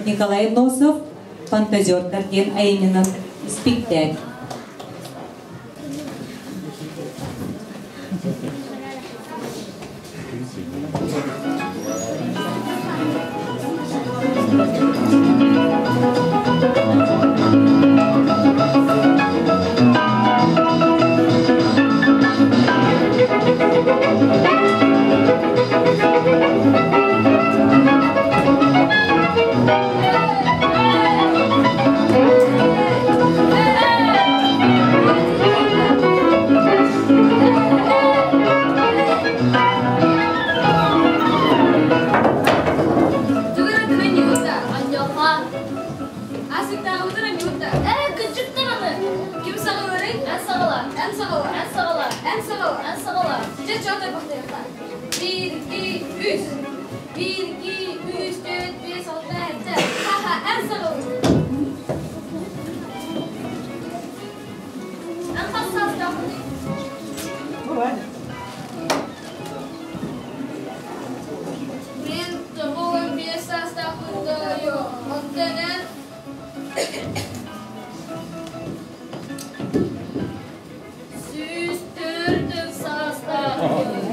Николай Носов «Фантазердар» диэн айымньынан испиктээк. Ким саҕалыырый? Эн саҕала, эн саҕала, эн саҕала, эн саҕала, эн саҕала. Дьэ, чё тарбахтыахха. Биир, икки, үс. Биир, икки, үс, төрт, биэс, алта, сэттэ. Ха-ха, эн саҕалыыр. Эн хас саастааххыный? Мин 95 саастаахпын тоойуо. Онтон эн 104 саастаахпын.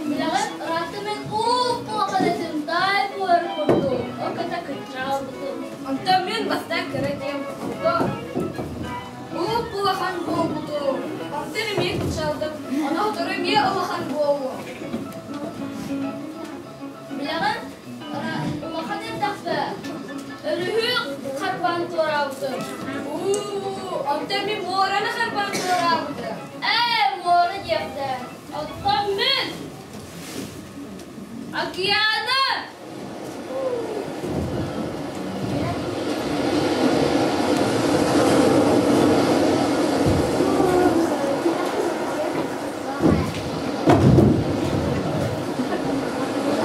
Билэҕин, ыраатта мин уп-улахан этим, тай буолар курдук, ол кытта кыччаабытым. Онтон мин бастаан кыра диэн онтон уп-улахан буолбутум. Онтон эмиэ кыччаабытым, ону сотору эмиэ улахан буолуом. Билэҕин, улахан эрдэхпэ өрүһү харбаан туораабытым. Уу, онтон мин муораны харбаан туораабытым. Ээ, муора диэхтэ. Оттон мин океаны!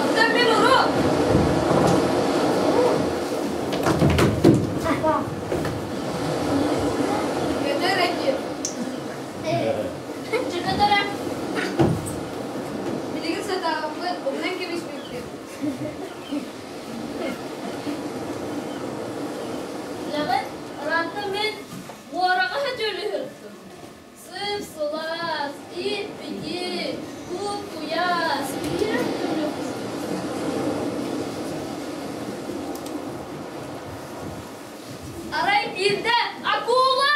Оттон мин урут Көтөр этим. Көтөрө. Билигин сатаабыппыт, умнан кэбиспиккин. Лэҕин, ыраатта мин муораҕа сөтүөлүһүртүм. Сып-сылаас, ип-итии, куп-куйаас, биир түмүк. Арай биирдэ акула!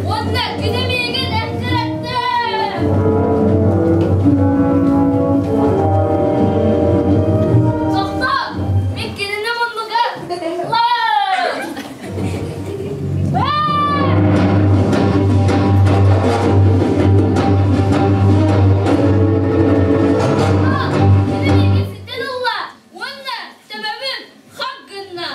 Уонна кини миигин эккирэттэ! Тохтоо! Мин кинини муннуга Кини миигин ситэн ылла уонна төбөбүн хап гынна.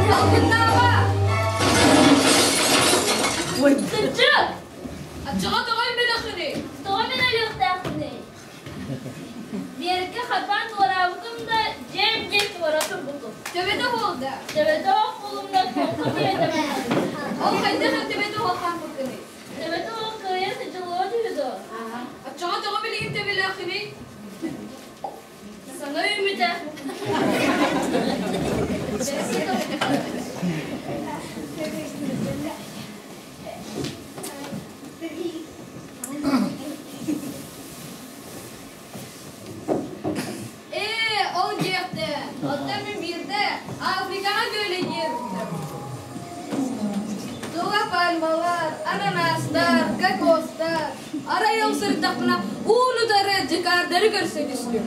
Салгыннааҕа! Сыччык! Аччаҕа тоҕо өлбөтөххүнүй? Тоҕо мин өлүөхтээхпиний? Биэркэ хапаан туораабытым да, дьиэм диэн туора турбутум. Төбөтө буолда. Төбөтө оххулумна тоҥхо диэтэ Ол хайдах төбөтө уоххаахпыккыный? Төбөтө уох кыайан сыдьылыа түһү дуо? Оччоҕо тоҕо билигин төбөлөөххүнүй? Саҥа үүммүтэ. Ээ, ол диэхтэ, оттон мин биирдэ Африкаҕа күөлэйдиэбиттим. Тула пальмалар, ананастар, кокостар, арай ол сырыттахпына уун-утары дьыкаардары көрсө түстүм.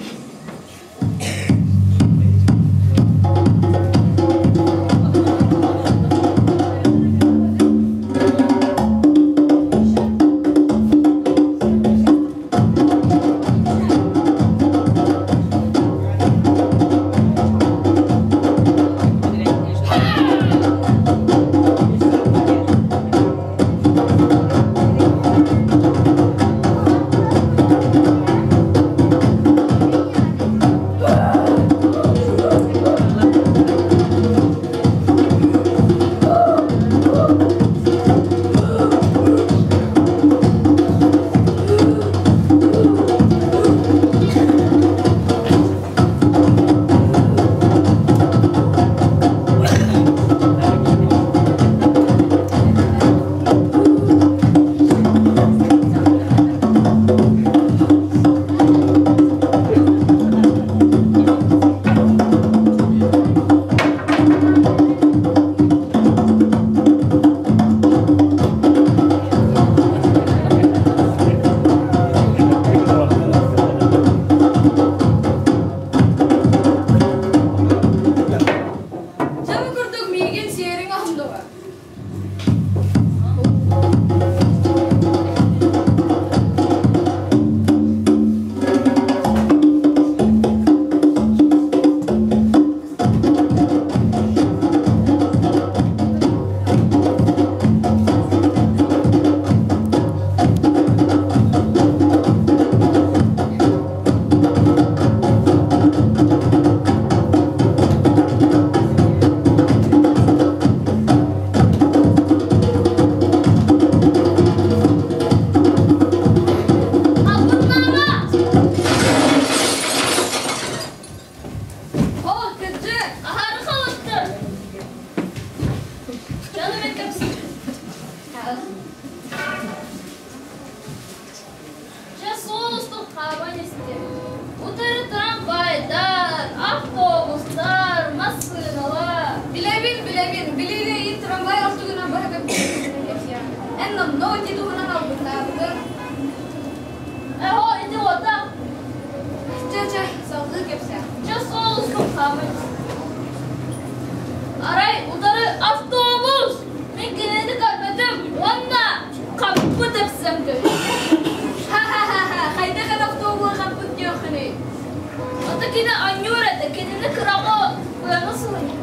Дьэ суол устун хааман истим. Утары трамвайдар, автобустар, массыыналар. Билэбин, билэбин, билиини ыйын трамвай ортугунан быһа көппүтүн кэпсиэм. Эн номнуо ити туһунан албыннаабытыҥ. Эһо ити уота. Чэ, чэ, салгыы кэпсээ. Дьэ суол устун хааман истим. Арай утары автобус! Мин кинини көрбөтүм уонна хаппы тэпсэн көһүттэ. Ха-ха-ха-ха, хайдах эн автобуһу хаппыт диэххиний? Ото кини анньуур этэ, кинини кыраҕы быаны суруйар.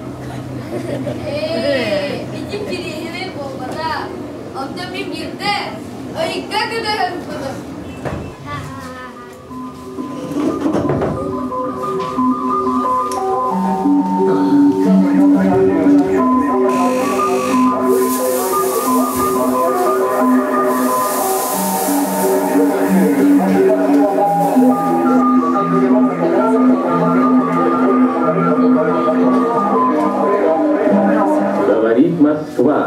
Ээ, ити кириэһинэй буолбатах. Онтон мин биирдэ ыйга көтөһөрбүтүм. Говорит Москва.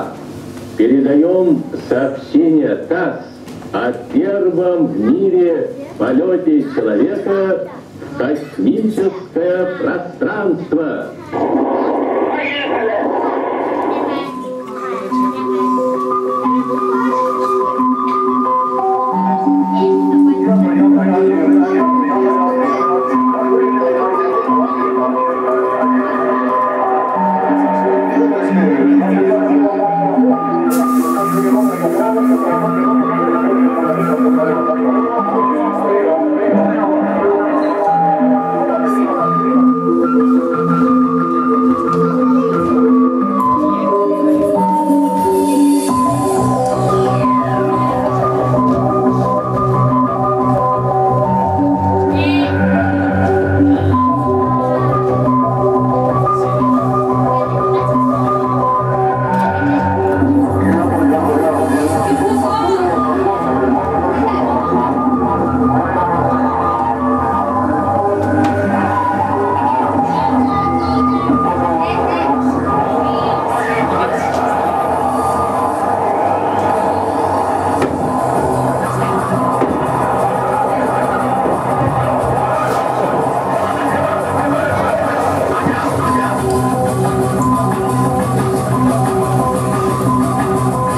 Передаем сообщение ТАСС о первом в мире полете человека в космическое пространство.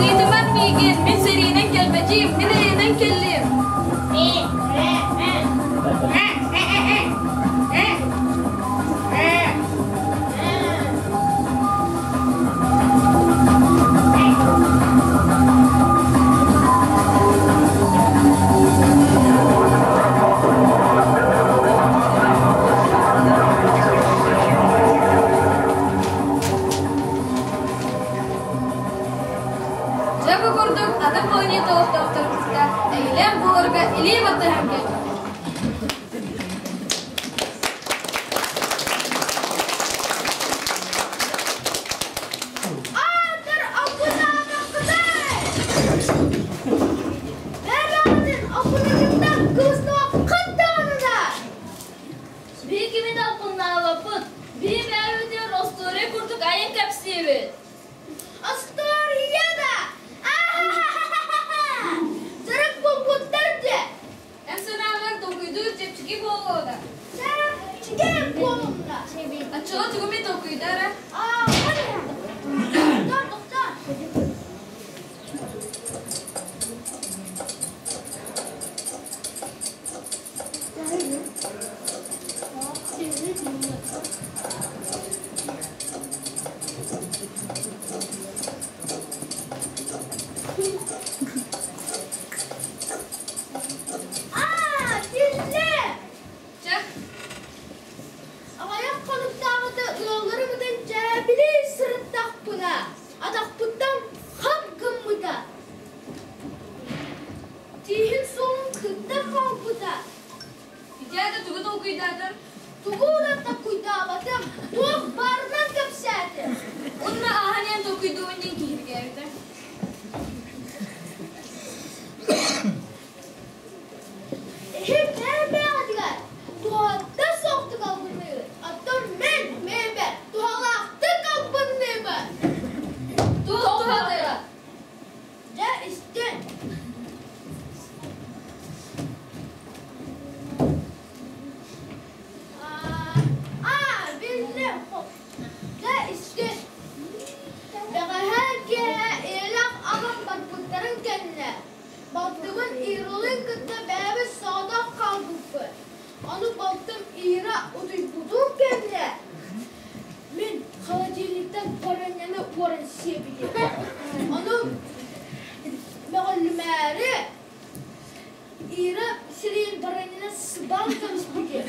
Ыйытыман миигин, мин сэриинэн кэлбэтим, мин эйэнэн кэллим. Дьэ бу курдук атын планета олохтоохторун кытта эйэлээх буоларга илии баттаһан кэллим. Аатыр окунаабаккытай! Бэбэҕитин окунугуттан кыбыстыбаккыт даҕаны Биһиги да окунаабаппыт. Биһи бэйэбитигэр остуоруйа курдук айан кэпсиибит. Остуоруйа да! Дьарык булбуттар дьэ! Эн санааҕар толкуйдуур чэпчэки буолуо да? Чэпчэки буолумна. Оччоҕо тугу эмэ толкуйдаа Тохтоо, тохтоо. Балтыбын Иралыын кытта бэйэбит соҕотох хаалбыппыт. Ону балтым Ира утуйбутун кэннэ мин холодильниктан барыанньаны уоран сиэбитим. Ону мөҕүллүмээри Ира сирэйин барыанньанан сыбаан кэбиспитим.